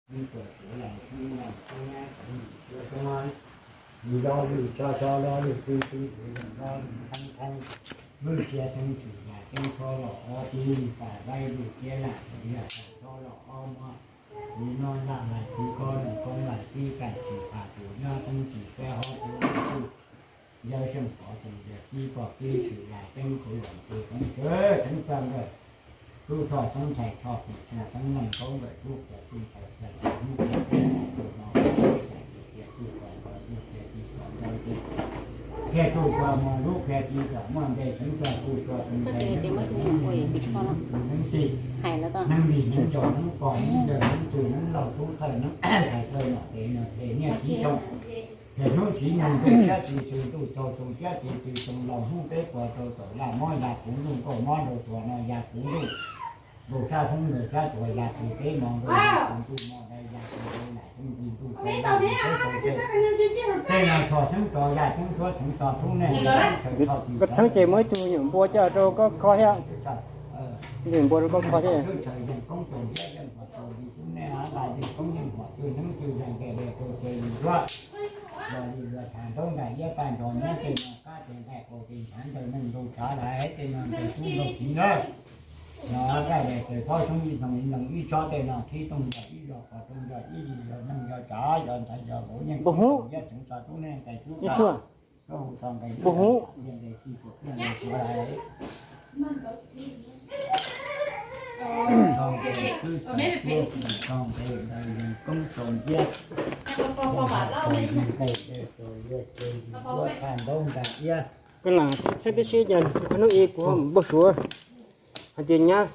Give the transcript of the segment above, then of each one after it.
Ib puas tsuav laus xyoob laus xyoob nyab txoov ntsim tsuab xyoob, yus lo lwm tso tso lo lwm twg twg twg zoo lo lwm theeb theeb, lub siab theeb tsim yam ceeb tshuab los ob tib, pam vaib lwm siab lam txoov yam txaus tshuab los ob muab, kuv noj yam lais tib kob zoo koob lais tib kam tsim pam tus nyob theeb tsim peb hob kuv lwm tug yawg seej pov txoos yawg tib pom tib tshwm yam ceeb kuv lwm tus theeb txawm theeb txawm nkawm, tub txhoj xyoob ntshai txhoj tim tshaj teeb leej koob nkawm tub qhia tub ntawd qhia lawm hnub qhia teb tus no qhia teb qhia tub qhia kom qhov tub qhia tib kom ntau tib qhia tub qhia muag lub qhia tib kom muaj npe theeb txawm kuj txhua tus ntshai neeb tus neeb tim neeb vim neeb tsom neeb pom neeb yawg neeb twg neeb laus tub thawj neeb thaiv thawj nom tes no tes niaj tib xyoo. Ces hnub txiv nyoog ntuj siab txiv xws ntuj txaus xus siab txiv txiv xoo laus hnub peb puas rau txaus laj mob ya kuv ntuj nkauj mob rau tuag no ya kuv ntuj, nkaus sab hoob nkaus sab tuag ya kuv peb mos nkaus ya kuv ntuj mos dai ya kuv peb laim xyoob ntxi ntuj txaus laj ntuj peb txaus se. Tej no txhos xyoob tso ya xyoob suab xyoob txo tub neeg txhawm txhoj tsis Koj txheeb ces muaj ib tug nyuam npua coj rau koj kho thiab. Nyuam npua rau koj kho thiab. Txhawm yeej koob txaus siab yeej huam txaus li tub neeg, yeej koob yeej huam twg neeb twg yeej nqe le rau tes li suab. Los li luag tham ntaub nqaim iab paj nrog nyob tej no kab tes nqaij qaum tes hnyav ntawm neeg nkaus tshav lais tej no ntawm tub nkaus txiv ntawd. No daj daim tawm phob xyoob ib xyoo ib noo ib tsob tej no khib tooj yog ib zog qhov rooj yog ib li yog neeg yog tsav yog ntxhais yog vauv yeej koob txaus siab tseev tso tub neeg tais tub tso. Ib suab. Hu tau nqe Npua huv. Nqe tij tuam tuaj nqe tuav lais. Tau nqe twb tau tuaj tau nqe ntawd yeej koob txaus siab. Nqe txaus yog ces yus tuav thaj ntaub nqaim iab. Koj lam txhawb tib si ces hnub ib kuv npau suav hais tias nyab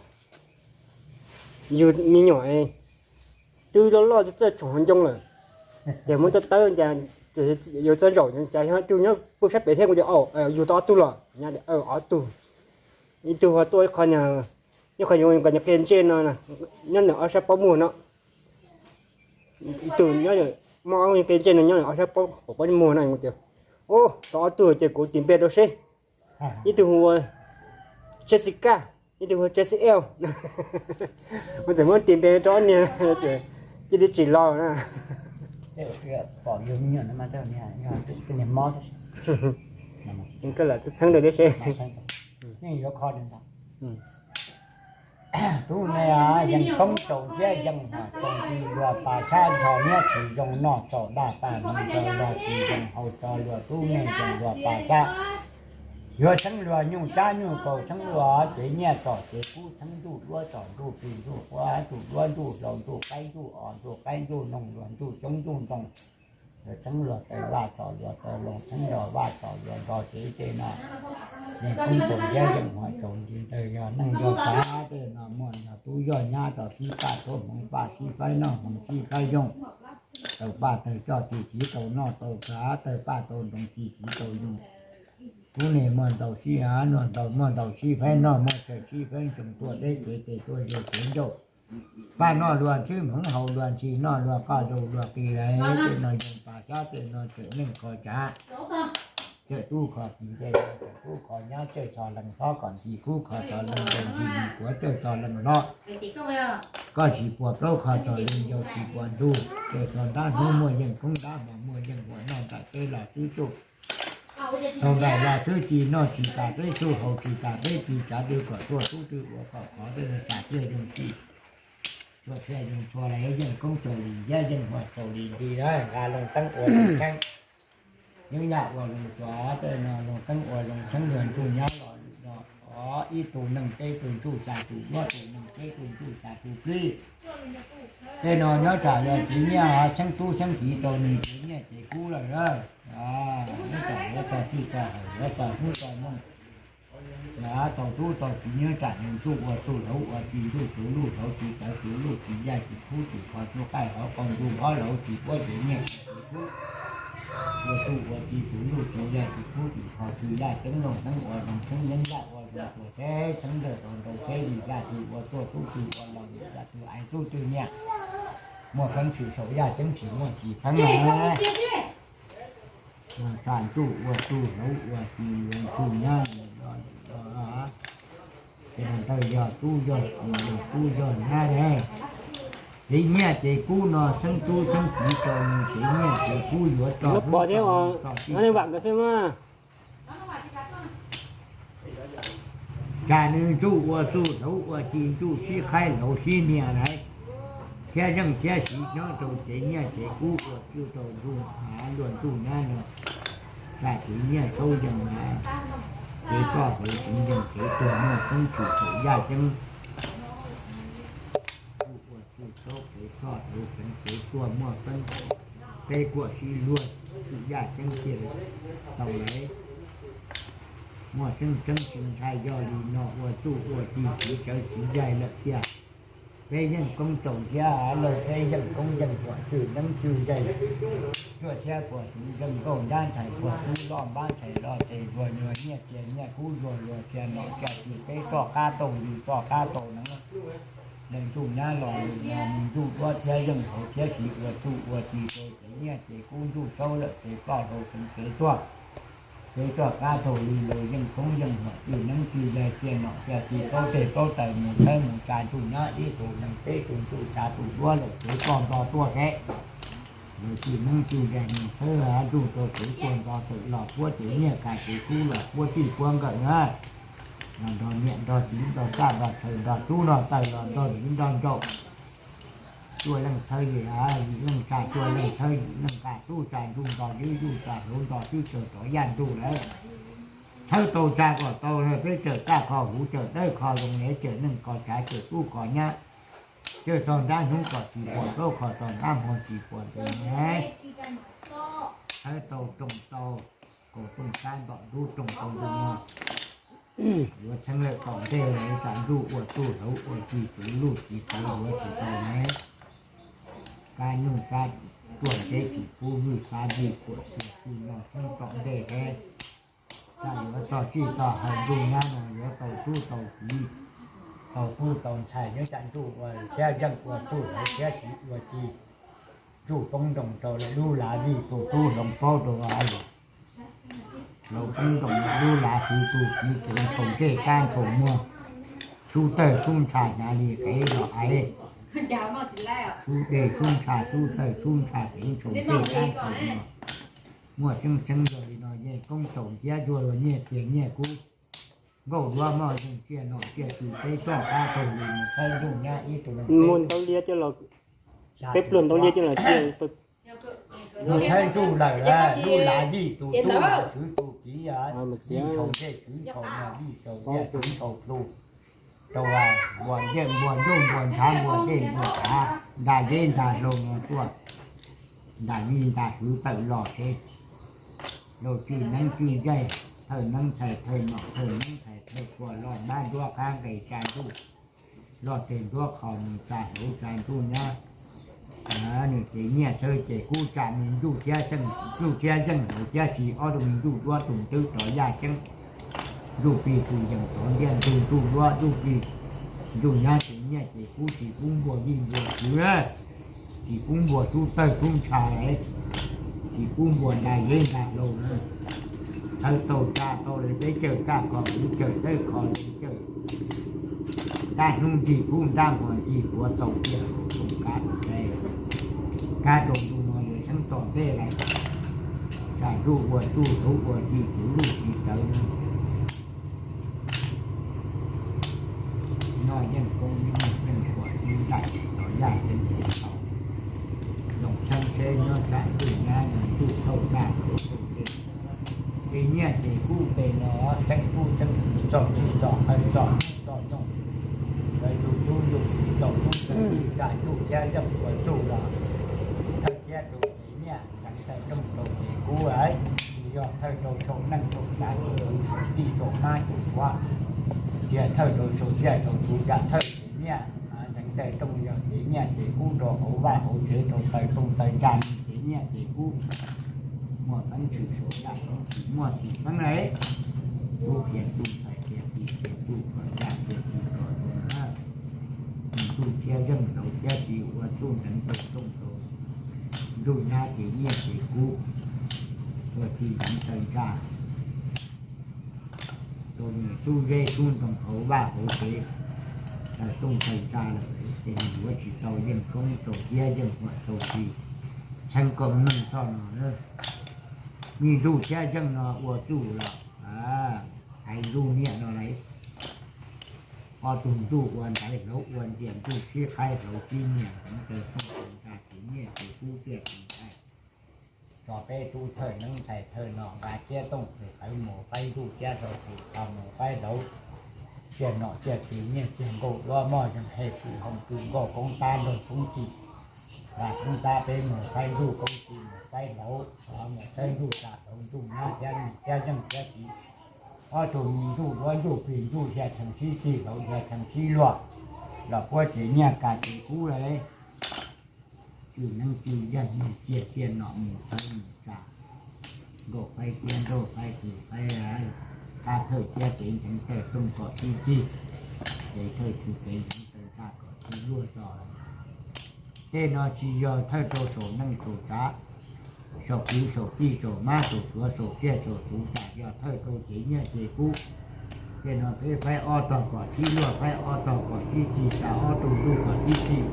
yug me nyuam twb loj loj txawj tsoom hauv ncoo lawm, ces muab tawb tawb ces yuav txawj zaum ces yog ib tug nyob puag sab pem thiab kuv tias, yug tau ob tug los? Nyab tias, ob tug. Ib tug ho tuaj ib qho, ib qho yuav kom nyuag qia ntsej no, nyob ntawm ob sab pob muag no. Ib tug nyob, muaj ob qia ntsej no nyob ntawm ob sab pob, pob muag no kuv tias, o, tau ob tug ces kuv tis npe rau seb. Ib tug hu ua Jessica, ib tug hu ua Jessica. Kuv txawm muab tis npe rau ob niag, cia li tsim los na. Koj lam txheeb txheeb rau thiab seb. Tub neeg yeej koob txaus siab yeej huam txaus nti, luag pas sab nrho nyob tsis zoo noj txaus daj paj hmoov tso luag tsis zoo haus tso luag tub neeg yeej luag pas sab. Yuav txheeb luag nyuj cab nyuj kaus txheeb luag cev nyiaj txom cev kub txheeb ntuj duab txom ntuj plig ntuj quab tsuj duab ntuj hlau ntuj qaib ntuj os ntuj qaib ntuj noog luag ntuj coob ntuj ntoo. Yuav txheeb luag taw vaj txom luag taw loo txheeb luag vaj txom luag nrog cev tej no. Yeej koob txaus siab yeej huam txaus nti ntawd yog neej yog tsav tej no muaj yog tub yog nyab tau sib paj tuab hmoov paj sib faib noj hmoov sib faib yoog. Tau paj tau coj tsis txiv tau noj tau tsav tau paj tau ntoo tsis txiv tau yoog. Tub neeg muaj ntau sib av, muaj ntau muaj ntau sib faib noj, muaj tsaw sib faib ntsoog, tuaj deb kev tes tuaj ze kev ncauj. Paj noj luag ntswb hmoov haus luag ntsis noj luag qoj zaus luag qis lawm, tej no yoog pas sab tej no tseem neej kho tsav. Tseem tub kho txiv tej no tseem tub kho nyab, tseem txhos lees hlob kom ntsis kub kho txhos lees yau ntsis mus kuav tseem txhos lees hlob. Koj tsis puas plaub kho txhos lees yau tsis puas ntug, tej txog ntab hnub muaj yeej koob ntab hmo muaj yeej huam noj ntaim teb los xwb tsuj. Tau ntaim los xwb ci noj tsis tas peb tsuj haus tsis tas peb ci tsav twg kom tuaj tub twg ua kom khov twg tas tiaj zoo ci. Txhua txhia zoo txhua lawm yeej koob txaus lim nyiab yeej huam txaus lim nti lawm nqa loo teeb ua loo txheeb. Nyob yaj ua loo tsuav tej no loo teeb ua loo txheeb luag ntsuj nyab los lwm no, ib tug neeg peb tug ntsuj xya tus duab, tus neeg peb tug ntsuj xya tus plib. Tej no nyob tsam yog txiv nyiaj xeeb tub xeeb txiv tau nws txiv nyiaj ces kub lawm. Nyob tsam yuav txog txij txog hawm yuav txog hnub txog moos, tau tub tau txiv nyob tsam nws ntsuj ua txuj hlauv ua txi ntsuj txuv luj hlauv txi txawv txuv luj txi yaj txi kub txi kho txuj qaij hauv qau ntsuj hlob hlauv txi puab txiv nyiaj txi kub. Ua txuj ua txi txuv luj txuv yaj txi kub txi kho txi yaj xeeb loo xeeb ua loo xeeb yeeb yaj ua loo txuas teb xeeb ntawm rau nrau teb li yaj twg ua tuaj tub twg ua los yaj twg aiv tub twg nyiaj. Muaj feeb tshwm saum yaj xeeb tsis muaj tsis feeb na. Tsam ntsuj ua txuj hlauv ua txi ua txuj nyab, ces ntawd yog tub yog tub yog nyab ne. Kev nyiaj kev kub no xeeb tub xeeb kiv rau nws, kev nyiaj kev kub yuav tso lub pov thiab os, nej vam nkawd xwb mas. Cas nws ntsuj ua txuj hlauv ua ci, ntsuj sib qhaib hlauv sib nias lawm, thiab zeej thiab siv nyob rau kev nyiaj kev kub ua txuj rau ntsuj av luag ntsuj nyab no. Cas kev nyiaj txhaub yees na, kev ploj hlauv tseem yees, kev tuag muaj teeb tshwm thaum yaj ceeb. Ntsuj ua txuj txhaub, kev ploj hlauv tseem, kev tuag muaj teeb, peb kuam sib luag tshwm yaj ceeb tiag tau lawm. Muaj tseeb tseeb tsis ntshai, yog li no ua txuj ua ci txiv tsawv txiv yaig lawm tiag. Peb yeej koob txaus thiab laug, peb yeej koob yeej huam, txwj neeb txwj yaig, cuaj txhiab puas txwv zeej nkauj nrab ntxhais puas tub loj npab ntxhais loj tes zuag luag nyiaj txiag nyiaj kub zuag luag txhia nom txhia txwm, peb roj qab tau li roj qab tau neeb. Leej ntsuj nyab los lus no, nws ntsuj duab thiab yeej hauv thiab siv ua txuj ua ci rau kev nyiaj kev kub, ntsuj saub lawm kev ploj hlauv tseem, kev tuag, kev tuag qab tau li laus, yeej koob yeej huam, txwj neeb txwj yaig, txhia nom txhia txwm, paub tes paub taw mus txhawb mus tsa ntsuj nyab ib tug neeg, peb tus ntsuj tsa tus duab lawm kev ploj nto tuaj thiab. Lawv txwj neeb txwj yaig mus txhawb ntsuj rau kev tuag nto tawm los puab kev nyiaj, ka kev kub los puab txij puab nkawm na. Los nrog niam nrog txiv nrog txaj nrog chaw, nrog tub nrog taws, los nrog viv nrog ncaus, cuaj leej txhawb yim, yim leej tsa cuaj leej, txhawb yim leej nqa tub tsa ntsuj, nto tub tsa hlauv, nto tub tsaws rov yaj ntuj lawm. Txhawb tau tsa kom tau, peb tsaws txaj kho huv, tsaws dawb kho zoo, lawv tsaws neej kho tshav, tsaws tub kho nyab, tsaws txog nrab hnub kom tsis pom plaub, kho txog nrab hmo tsis pom ntev na. Txhawb tau rooj tau kaum rooj sab ntom ntub rooj tau ntu no, yuav txheeb lawm tom ntej lawm, tsa ntsuj ua txuj hlauv ua ci txwv luj txwv txwv yuav tsis tau ne. Kab nyuj kab tuaj teb tsis pub vwj, kab vij kuam tsis txwj no txheeb tom ntej thiab. Tsa yuav txog txij txog hawm ntuj nyab no yuav tau tub tau kiv, tau tub tau ntxhais, yuav tsa ntsuj ua thiab yeej ua txuj hlauv thiab siv ua ci. Ntsuj poob ntoos rau lawv lub lav vij, tus tub hloov paub rau hloov poob ntoos lawv lub lav, siv tus kiv kev ntshaus ntsej kab ntshaus muag, sub tawg sub ntsha hnav li qev los hais, sub dej sub ntsha sub tawg sub ntsha kev ntshaus ntsej kab ntshaus muag. Muaj tseeb tseeb yog li no yeej koob txaus thiab zuag luag nyiaj txiag nyiaj kub, nkauj duab moj zeeg txhia nom txhia txwm, peb txoj qab taug li mus txhawb ntuj nyab ib tug neeg, mus ntau liab coj los, peb pluag ntau liab coj los txhawb ntuj lawm, lub lav vij tus tub los swv tus kiv, vij ntshaus ntsej swv ntshaus muag, vij tsaus ntiaj swv ntshaus plhu, rau npua ncej npua ntuj npua ntshav npua dej npua av, nta zeb nta hlau no tuaj, nta vij nta swv tawm los seb. Laus txwj neeb txwj yaig, thawj neeb ntxhais thawj nom, thawj neeb ntxhais thawj txhua, loj npab nruab qab nqes tsa ntuj, loj teg nruab qho mus tsa hlauv tsa ntuj nyab. Nws kev nyiaj txhawb ces kub tsa nws ntuj thiab zeej, ntuj thiab zeej hlauv thiab siv ob tug me ntuj duab tus twb rov yaj ceeb. Ntuj plig tus yees rov ntiaj ntug ntuj duab, ntuj plig ntuj nyab kev nyiaj ces kub tsis pub npua vij npua swv, tsis pub npua sub tawg sub ntsha, tsis pub npua nta zeb nta hlau na. Txhawb tau tsa tau lawm peb cawm txaj kho huv, cawm dawb kho ze, cawm kab hnub ncig kub ntab hmo ncig puav tau tiag, kab rau ntu no yuav txheeb tom ntej lawm. Tsa ntsuj ua txuj hlauv ua ci txwv luj ci txawv no. Noj yeej koob yeej huam tib ntais, tov yaj ceeb tsis tau. Zoo txheeb tsheb nyob tsam ntuj nyab no ntuj thauj daj hauv tau ces, ces nyiaj ces kub npe no, txheeb kub txheeb txog txij txog qhawv txog hnub txog nyoog. Lawv yug tub yug kiv tau tub txeeg tsa txuj thiab yeej ua txuj los thawj thiab rau kev nyiaj, txheeb tawm rooj rau kev kub, tsis yog thawj rau saum neej saum tsav saum tub saum tij saum mab saum suav, tsis yog thawj rau saum tsiaj saum txhu, yam thawj kev nyiaj, txheeb tawm rooj yog kev nyiaj kev kub rau hauv vaj hauv tsev rau taw rooj taw ntsa, kev nyiaj kev kub. Muaj teeb tshwm suav yaj ceeb tsis muaj tsis teeb lawm. Tub qhia txuj ntxhais qhia txuj qhia txuj kom yaj qhia txuj kom zoo na. Ntuj thiab zeej hlauv thiab siv ua txuj ntxeev tau rooj tau ntuj nyab kev nyiaj kev kub, ua ci ntxeev taw ntsa rau nws xub zeb xub ntoo hauv vaj hauv tsev, Tooj tawg ntsa lawm ces nws yuav tsis tau yeej koob rau thiab yeej huam rau tsis txheeb koj neej txoj no na. Me ntsuj thiab zeej no ua txuj los hais ntsuj niam no lauj. Ob tug ntsuj ua ntaiv hlauv ua ntxias ntsuj sib qhaib hlauv sib nyiam heev, tawg tooj tawg ntsa ces nyiaj ces kub tiaj ces ntshai. Tso peb tub thawj neeb ntxhais thawj no nqa thiab tooj tes qawv mus qaib ntsuj thiab rau tus tau mus qaib hlauv, cia nom cia tswv nyiaj cia nkauj duab moj zeeg hej pw hoo pw nkauj koob tab nrog koob txi, nqa koob tab peb mus qaib ntsuj koob txi mus qaib hlauv, mus qaib ntsuj tsa hlauv ntsuj nyab thiab nws thiab zeej thiab txiv. Ob tug me ntsuj duab ntsuj plig ntsuj xya cheem sib txig hlauv xya cheem sib luag los puab ces nyiaj kas ces kub lawm. Tswj neeb tswj yaig mus cia cia nom mus txhawb mus tsa, nkauj qaib thiab nkauj qaib kws qaib, thab thawj thiab kev ntxeev tawg tooj kom sib txig, kev thawj tsis kev ntxeev tawg ntsa kom sib luag tso. Tej no tsis yog thawj rau saum neej saum tsav, saum kwv saum tij saum mab saum suav saum tsiaj saum txhu, tsam yog thawj rau ces nyiaj ces kub. Tej no peb faib ob tog kom sib luag, faib ob tog kom sib txig, tsa ob tug ntsuj kom sib txig,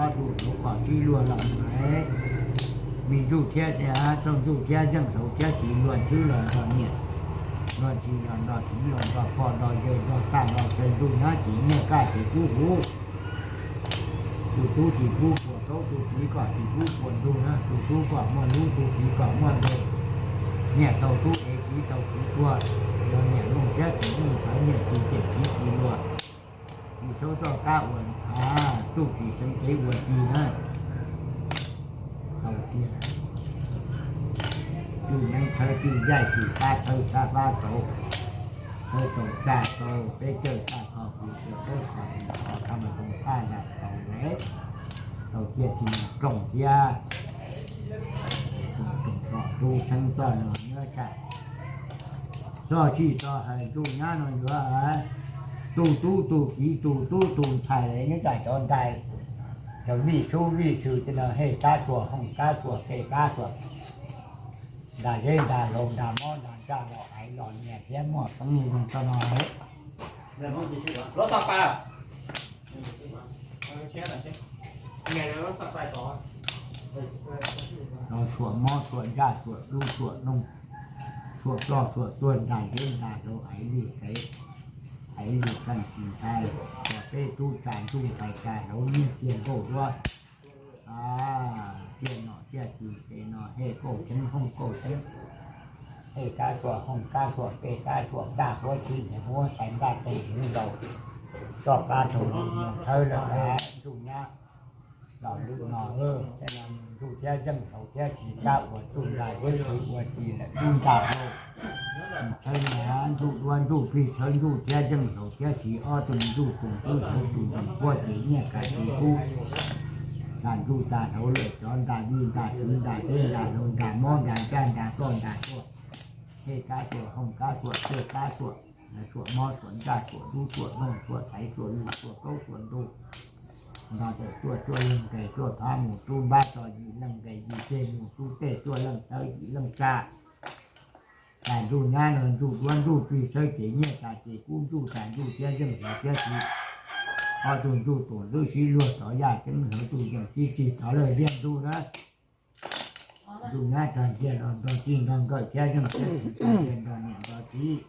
ob tug hlauv kom sib luag los mus lawm. Me ntsuj thiab, txoj ntsuj thiab zeej hlauv thiab txiv luag ntxhwb los nrog niam, luag ntxhi los nrog txiv, luag nrog pog nrog yawg nrog tag nrog chaw ntsuj nyab ces nyiaj kaj ces kub huv. Tus tub tsis pub puas kaub, tus txiv kom tsis pub puas ntug na, tus tub kom muaj lub, tus txiv kom muaj npe. Niam tau tub ev, txiv tau txiv tuag, yog niam looj thiab txiv looj tawv, niam tsis cem txiv tsis luag. Tsis saub txoj kab uas txuj tsis seev kev ua tsis na. Tau tiag, tsuj neeb txhawb tsuj yaig tsis pab thawb txhab pab tsaus, thawb tau tsa tau peb cawj tsa kho kuv cawj peb kho tis kho thaj ma zoo thaj zam tau lawm. Tau tiag tsis mus rooj thiab, mus rooj txog tub txheeb txoj no nyob tsam txog tsis txog hais ntsuj nyab no yuav tus tub tus kiv tus tub tus ntxhais nyob tsam cov ntais, cov vij sub vij tswv tej no hej kab suas hooj kab suas pej kab suas, ntas zeb ntas laus ntas mob ntas ntsaj los aiv los nyias thiab muaj peev zoo txoj no. Los suam mob suam ntsaj suam dub suam noog, suam ploj suam tuag ntas zeb ntas laus aiv li qev, aiv li qeej tsis ntshai, tso peb tub tsa ntsuj ntxhais tsa hlauv nyiaj cia nkauj duab, cia nom cia tswv ces no hej kauj txheeb hooj kauj txheeb, hej kab suas hooj kab suas pej kab suas ntaj huab txhib nyiav huab ntxhais ntaj toog hwv ntaus, txoj kab tsaus ntuj mus txhawb lawm ntsuj nyab. Los lwm no, tej no ntsuj thiab zeej hlauv thiab tsis kab ua txuj ntaj zeb tsis ua tsis lawm dub ntaj hlau. Txhawb na, ntsuj duab ntsuj plig txhawb ntsuj thiab zeej hlauv thiab tsis ob tug ntsuj tus tub hlauv tus ntees puab ces nyiaj kas tis kub. Tsa ntsuj tsa hlauv lawm cov ntaj vij ntaj swv ntaj teb ntaj laus ntaj mob ntaj ntsaj ntaj ploj ntaj tuag, hej kab suas hooj kab suas pej kab suas, suam mob suam ntsaj suam dub suam noog suam xaiv suam lwm suam kaub suam ntug, nrog ntawm cuaj cuaj leej nqes cuaj phab mus tub npab tso yim leej nqes yim ceg mus tub tej cuaj leej txhawb yim leej tsa. Tsa ntsuj nyab no ntsuj duab ntsuj plig txhawb ces nyiaj tsa ces kub ntsuj tsa ntsuj thiab zeej hlauv thiab tsis ob tug ntsuj tus ntxwb sib luag tov yaj ceeb hlawv tug yees sib txig tov lawm ziaj ntsuj na. Ntsuj nyab tag ntiag los nrog txij nrog nkawm thiab zeej thiab tsis tag ntiag nrog niam nrog txiv.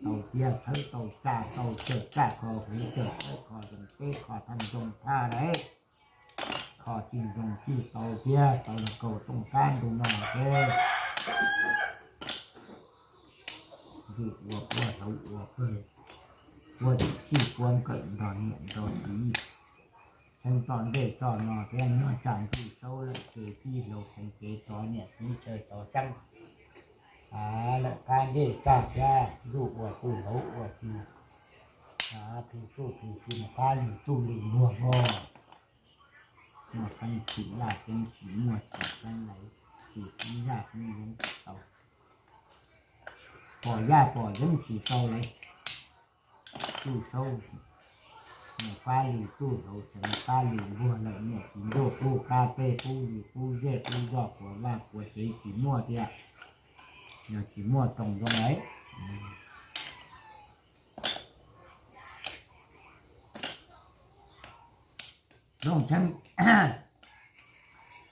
Tau tiag txhawb tau tsa tau cawm tsa kho huv cawm txhawb kho zoo teb kho thaj zoo thaj lawm. Kho txij zoo txij tau tiag tau los kaus tooj kab ntu no thiab. Ntsuj ua puab hlauv ua pawg, puab txij puab nkawm nrog niam nrog txiv. Txheeb txoj ntej txoj no thiab nyob tsam ntsuj saub lawm ces txij hlauv seev kev tsov niam txiv chaw tsov tseeb. Lawm qab ntej txoj thiab ntsuj ua txuj hlauv ua txuj, phim txuj phim txuj qab lwm txuj lwm luag npog. Muaj qeeb tsim laj ceeb tsis muaj tsis qeeb lawm, tsis qeeb zaj qeeb zoov tsis tau. Pom yaj pom yeeb tsis tau lawm. Txuj saub mus qab lwm txuj hlauv seev qab lwm npuag lawm niam txiv ntuj qub qab peb qub lwm qub zej qub zog quav vaj quav tsev tsis muaj tiag. Yog tsis muaj toom zoo lawm. Looj Tsheej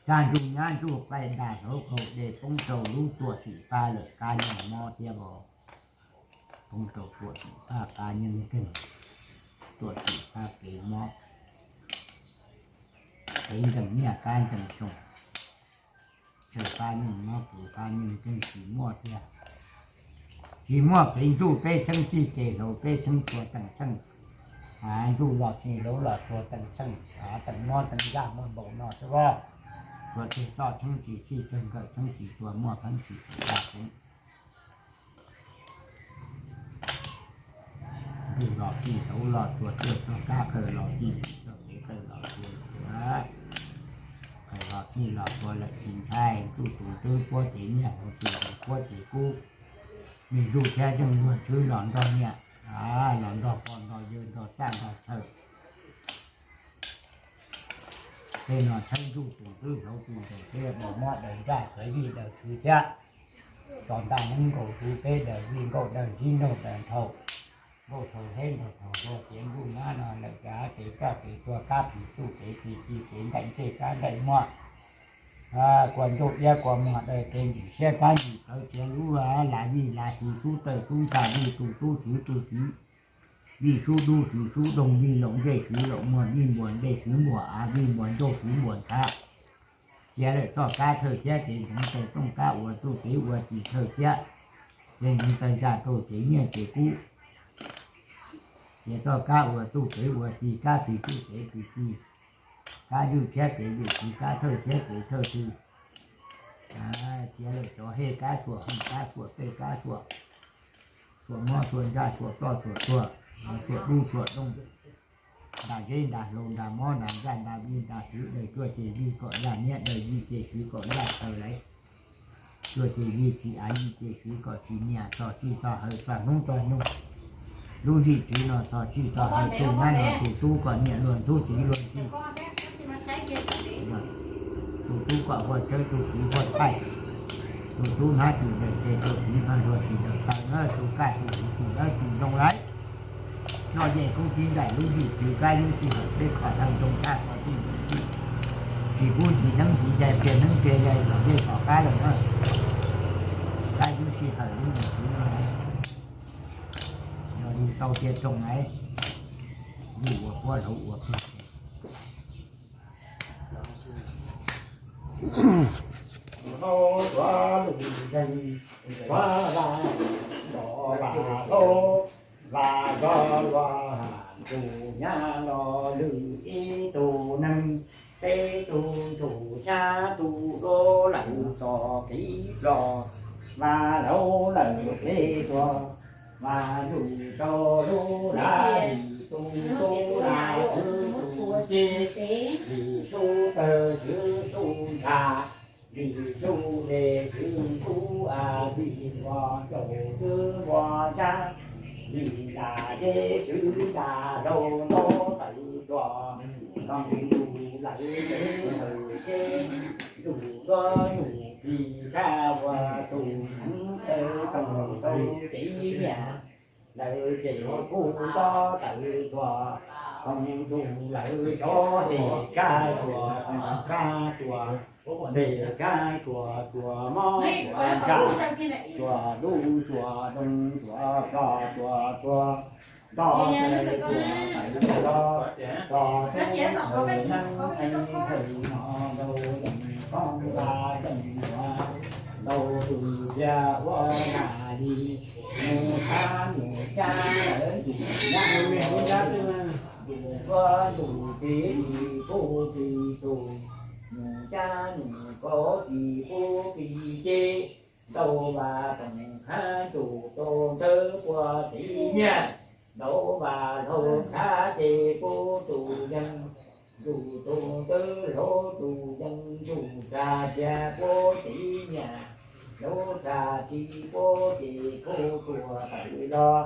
txag ntsuj nyab ntsuj qaij dag hauv qaum dej poob rau lub tuam xim pab lawm kab nyoog mob thiab os. Poob rau tuam xim pab kab nyoog nkeeg, tuam xim pab kev mob, kev nkeeg nyiaj kab nkeeg xyoo, tshaw pab nyoog mob kuv pab nyoog nkeeg tsis muaj thiab. Tsis muaj kev ntsuj peb txheeb txij ces hlau peb txheeb txhua teem tsheej, ntsuj los txij hlau los txhua teem tsheej, teem mob teem zaj muaj npaum no xwb os. Txhua tus txoj txheeb tsis txhij tsawg nkawm txheeb tsis txhua muaj pheeb tsis txhua daj pheeb. Ntsuj los txij hlau los txhua tuaj txog kab qawg los txij txog kev qawg los txhua lawm, qawg los txij los txhua lawm tsis ntshai, ntsuj tus twb puab ces nyiaj, hlau tus puab ces kub, me ntsuj thiab zeej luag txhwb los nrog nyiaj, los nrog pog nrog yawg nrog txaj nrog chaw. Tej no txheeb ntsuj tus twb hlau tus ntaus peb daws mob daws ntsaj khaws yij daws txwv thiab. Tso ntaj neeb nkaus txwv peb daws yij nkauj daws ntsib nraug daws nrhau, nkauj thaum teb nraug thaum hluas kev ntuj nyab no lawm kev av kev coj kev tuag kab phim txuj kev phim ci kev nqaim ntsej kab nqaim muag, kua ntuj iab kua muag daws kev ntsim siab kab ntsim plawv txiav lub lav yij lav siv sub tawg sub ntsag yij tu tub siv tu siv, yij sub dub siv sub doog yij laum ntsej siv laum muag yij npuas ntsej siv npuas av yij npuas ncauj siv npuas ntshav. Txiav lawm txoj kab thawj thiab ces ntxoov tau rooj kab ua txuj kev ua ci thawj thiab, ces ntxoov tau ntsa tau ces nyiaj ces kub. Txiav txoj kab ua txuj kev ua ci kab phim txuj kev phim ci, kab ywj thiab kev ywj txwv kab thawj thiab kev thawj txwv. Txiav lawm cov hej kab suam hooj kab suam tej kab suam, suam mob suam ntsaj suam ploj suam tuag, suam dub suam doog, nra zeb nra hlau nra mob nra ntsaj nra vij nra swv daws cuaj ces vij kom yaj niab daws yij ces swv kom yaj taw laiv, cuaj ces yij tsis av yij ces swv kom tsis nias txog txij txog hawm txog hnub txog nyoog. Lub zim txwv no txog txij txog hawm tus nyab no tus tub kom niam luag ntxub txiv luag ntxhi, tus tub kom huaj tsawb tus txiv huaj thaij, tus tub hnab tsis daws ces tus txiv hmab luag tsis daws taw na, tus kaj tus txiv tus dawb tus zoo laiv. Noj yeej koob tib nraim lub zim txwv kab yeeb sij hawm peb kho thawj ntoo thaj kho tij ntoo tij, tsis pub ntxiv neeb ntxiv yaig pliag neeb pliag yaig tom dej tom qab lawm na. Kab yeeb sij hawm lub zim txwv no yog li tau cia tsoom laiv, yus ua puab hauv ua pag. Vaj zog luag tus nyab los lwm ib tug neeg, peb tug ntsuj nyab tub duab lawm txoj kev los, Vaj laug lawm peb tuag, Vaj lug rau lub laj lim tus tub laj swb tus ci, lim sub tawg swb sub ntsag, lim sub dej swb sub av, lim npua ncaus swb npua ntsab, lim nram dej swb nram hlau ntaub tawm tuag, koom ntsuj lawm peb tug ci, ntsuj duab ntsuj plig kab ua tus neeg tawg toog rau kev nyiam, lawv ces kuj ntaub tawm tuag, koom ntsuj lawm cov tes kab suas, tes kab suas, tes kab suas suas mob suas ntsaj, suas dub suas doog suas ploj suas tuag, nto tawm tuag tawm los, tso tub thawm neeb eeb thawm no ntau yeej koob nta yeej nua, ntau tus cia ua nag li, mus tshab mus cab lawv ntsuj nyab, ntsuj duab ntsuj plig tsis pub plig tug, mus cab mus kauv tsis pub plig ceg, ntau Vaj toom khab ntsuj tus ntawd puag tim nyiaj, ntau Vaj laug khab ces pub tus yeej, ntsuj tus ntawd laug tus yeej ntsuj tsa cia puag tim nyiaj, laug tsa tsis puag ces kuj tuag tawm los.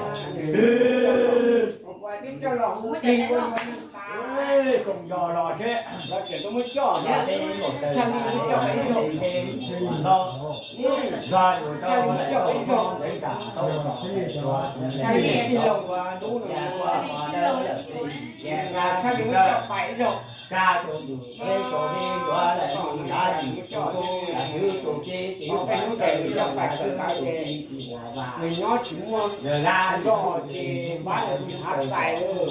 Koom yog los seb, los, zog yus rau ntawd tsam tau los, ua ntawd, tsa tus yus teb tus li yuav lawm, yus lav yus tus tub, yus tub tus teb, tus tub tus teb, tus tub tus teb, tus tub tus teb, lawv lab zog ces pab lawv tsis hav txais lawm,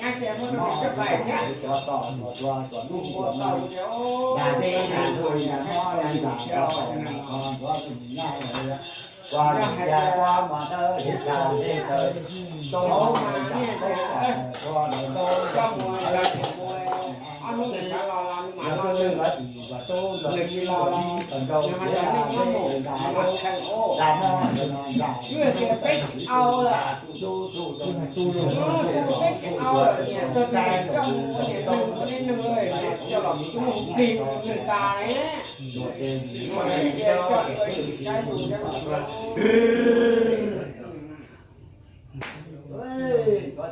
ces cia muab xa tuaj pov ntawm no, ces nws tub cia rov qab los tsis kev lawm. Tuaj ces nws tub cia rov qab los tsis kev lawm.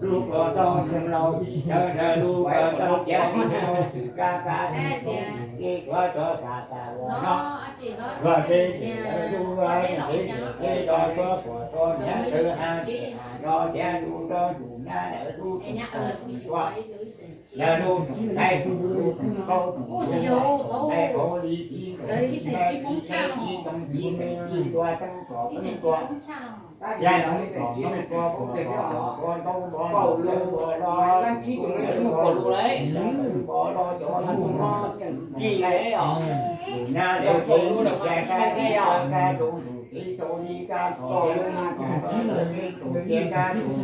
Lub ko tau xeev laus ib sij hawm, lub ko tau tiav mus rau tsis kab kab, ib tuav rau tas tas los no. Luag tej lawv lub vaj tej tej rau suab puas rau niam txawv hab tsis hais rau tiav lub rau yus nyab lawv lub tus tsis tuaj. Lawv lub tus thaib tus lub tus kaub tus lub tus thaib hauv li tib tus tib teb tib teb tib toob tib teg tib tua toob tso toob tua. Yaj noob tso noob tua puas tso puas tua ntaub npo ntaub npo los ntaub npo los cov lub tus tseem kis lawm os. Tus nyab lawv ces lub tus tseem kab kab kab rau tus txiv rau li kab tso li kab tso rau lawv tus tseem kab rau tus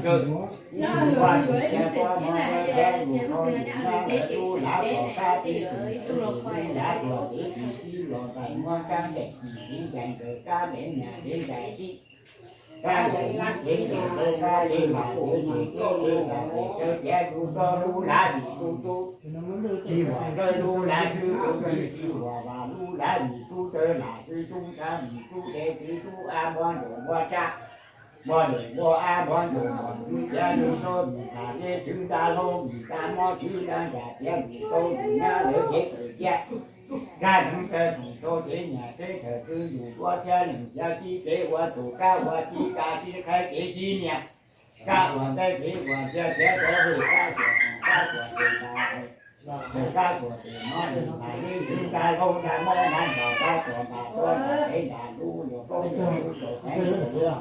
Vaj tus cia tua mov tua teb mus rau tus nyab lawv lub lav kom kab tib tus txiv lub lav kom tib tus txiv los ntais muab kab ncaim txiv txiv ncaim nkawd kab ncaim nyas txiv ncaim txiv. Kab ncaim nyas txiv ncaim nkawd kab txiv mas txiv txiv txiv txiv ncaim txiv txiv tiav tub rau lub lav vim tub tub. Tsis vam rau lub lav tub tub txiv txiv vam vam lub lav vim tub rau lam txiv tub ntshav vim tub dev txiv tub ab npog ncaus npog tsab. Npog ncaus npog ab npog ncaus npog tub tiav tub rau vim tas teb txwv nta hlau vim tas mob txwv nta ntsam tiav vim rau vim nyab lawv kev tawm ciaj. Kab neeb taw tus rau tsev niam teb thaum twg yus ua txhiab lees txhiab tib kev ua tus kab ua tib kab tib qhaib kev tib niam. Kab ua ntej kev ua txhiab txhiab txhiab vim kab tuam kab tuam tes tas kab tuam tes mob tes tas li txwv nta hlau nta mob nta ntsam kab tuam nta tuab nta teb nta lub yuav paub yuav lub rau qeeb rau luag.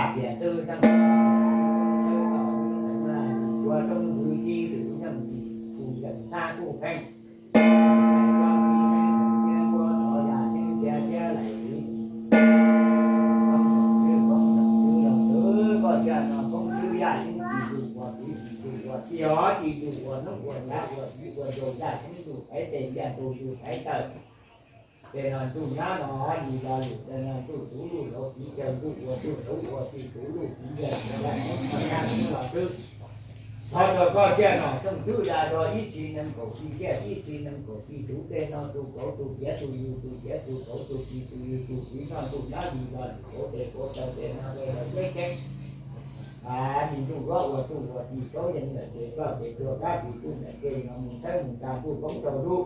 tias twb tau ua roob hwv tib lwm nyooj dim, kuj yeem txhab kuj pheej ua yam xeeb tiav thiab laim tiv. Koj cia no koob tswb yaj xeeb tsis yus ua, tiv tsis yus ua, tij hov tsis yus ua, hnub ua nyav ua txiv ua nraug yaj xeeb tug thaiv tes yaj tug tug thaiv taw. Ces no ntsuj nab no li lo lus, ces no ntsuj tuv luj lauv tiv caw ntsuj ua ntsuj lauv ua tij tuv luj tiv caw ua yaj xeeb tug thaiv taw los xwb. Thov rau koj cia no koob tswb da rau ib txhis nees nkaum txij ciaj ib txhis nees nkaum txij tuv tej no tug kauv tug tiav tug yug tug tiav tug kauv tug tij tug yug tug txiv noj ntsuj nab li lo lus kauv tes kauv taw tej no tej lawv ceeb ceeb. Nis ntsuj duab ua tsuj ua tij saub yeej lawm ces koj ces tuag kab tis tsuj ntaim tej no mus txhawb mus tsa ntsuj koob rau lub,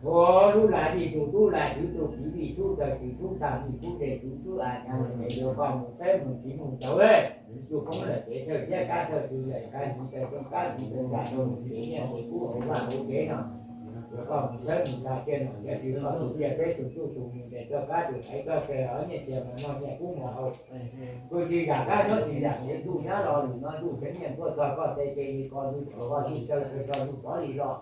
ua lub laj vij tug tub laj tswv tug txiv vij tub taw tsis tub tag vij tub tej tsuv tub a nyav ces yuav koj mus txhawb mus tiv mus tau ntsuj koob lawm ces thawj thiab kab thawj tsis lawm kab tiv taw rooj kab tiv taw tsa rau mus tsev nyiaj tes kub hauv vaj hauv tsev no. Yuav koj mus txhawb mus tsa tiaj no thiab tsis koj tus tiaj peb tus tsuj tus mus ces koj kab tus thaiv koj ces hov nyiaj tias mus noj nyiaj kub mus hauv. Kuj tsis yam kab txhob tsis yam kev ntsuj nyab lo lus no ntsuj tsev nyiaj tuaj txog koj tes ces li koj ntsuj txog koj ntsuj taw ces koj ntsuj pov li los.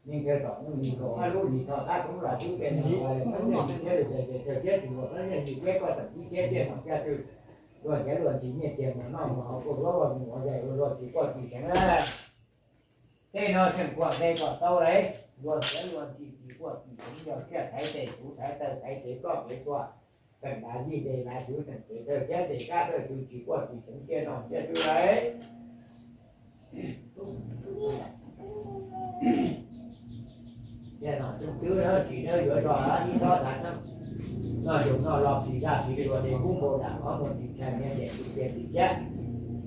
Neeg thawj tom neeg li kaum ob lub li tho tab koob los xwb tej no thiab li ces thawj thiab tsis ua koj nyiaj li thiab koj tawm tib thiab tiaj no thiab twg luag thiab luag tsis nyiaj tias mus noj mus hauv kuj luag ua mus ua zais ua luag tsis quaj tsis seev. Tej no tseem kuam npe kom tau lawm, luag thiab luag tsis tsis quaj tsis seev yog siab thaiv tes tuv thaiv taw thaiv kev koj kev tuag, feem lav vij tes lav tswv feem kev thawj thiab tes kab thawj twg tsis quaj tsis seev tiaj no thiab twg lawm. Tiaj no rooj twb tsis dawb yuav tso ib tsob xav txheej, noj yus noj los plis zaj plis luag li kub npau dam qhov muag tsis tshais nyiaj tias tsis tias tsis thiab.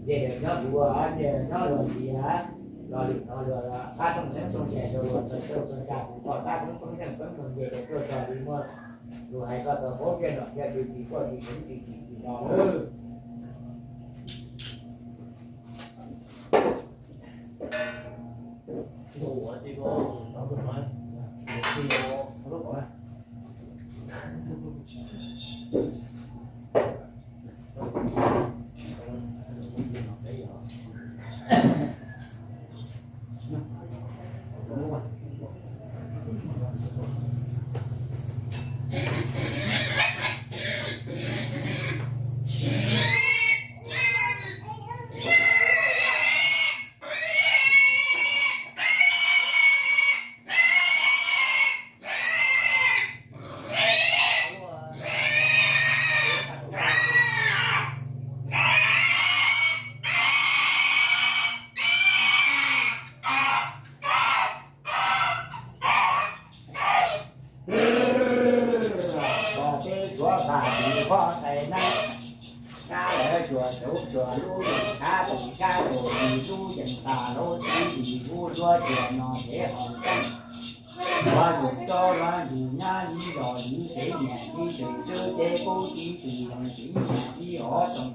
Ces lawv nyob kuv ua nyob luag tsis los lwm no luag qab rooj neeb rooj ntes rau luag txawj txawj txawj tsa kuv koj tab koob poob zeej poob meej ces lawv tuaj txog li muaj lus hais koj tau paub tiaj no thiab twg tsis quaj tsis seev tsis tsis tsis no lawm. Tus tub yeej tas lub txiv tis hu luag tias no kev haum xeeb. Luag yug coj luag yug nyab yug los yug kev nyiam yug twm twb ces kuv txiv twm yeej txiv nyiam txiv hov tsoom.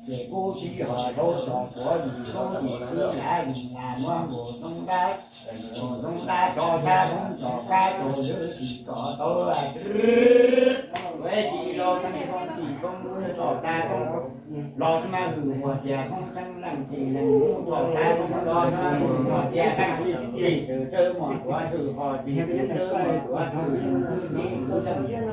Ces kuv txiv hov rau txog tuav yug tub yug txiv lav yug lam muab nkaus toob dab, nkaus toob dab tso sab hoob tso kab rau lwm tsis tso tau. Ua tsis los tseeb tsis koob tso kab koob los tseeb mas hwm ua tias koob tseeb leej tsis leej mus tso kab koob los tseeb mas hwm ua tias leej tsis tsis twm twb mus tuav twm hov tsis twm twb mus tuav twm yug twb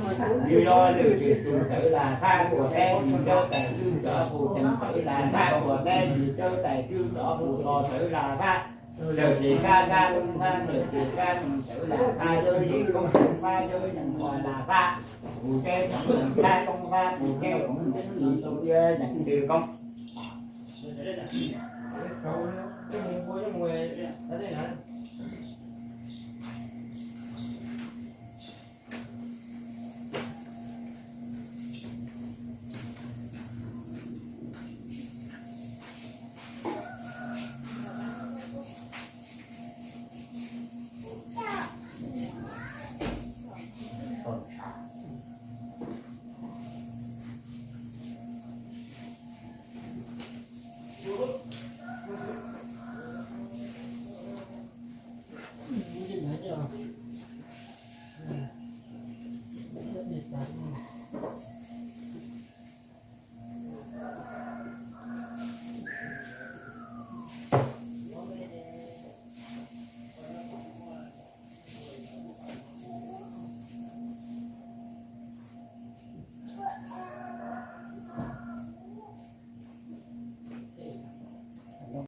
mus leej twg los lwm tsis txug tawv las thab kuas peb yug cawv tais twb cov kuv tseem tawv las thab kuas peb yug cawv tais twb cov kuv los tawv las thab. Lawm ces kab kab lub thab lawm ces kab tawv las thab yawg yim koob tseeb thab yawg yeej ua las thab. Kuv teb tsoom koob thab koob thab kuv teb koob tseeb yim koob yawg yeej twg koob.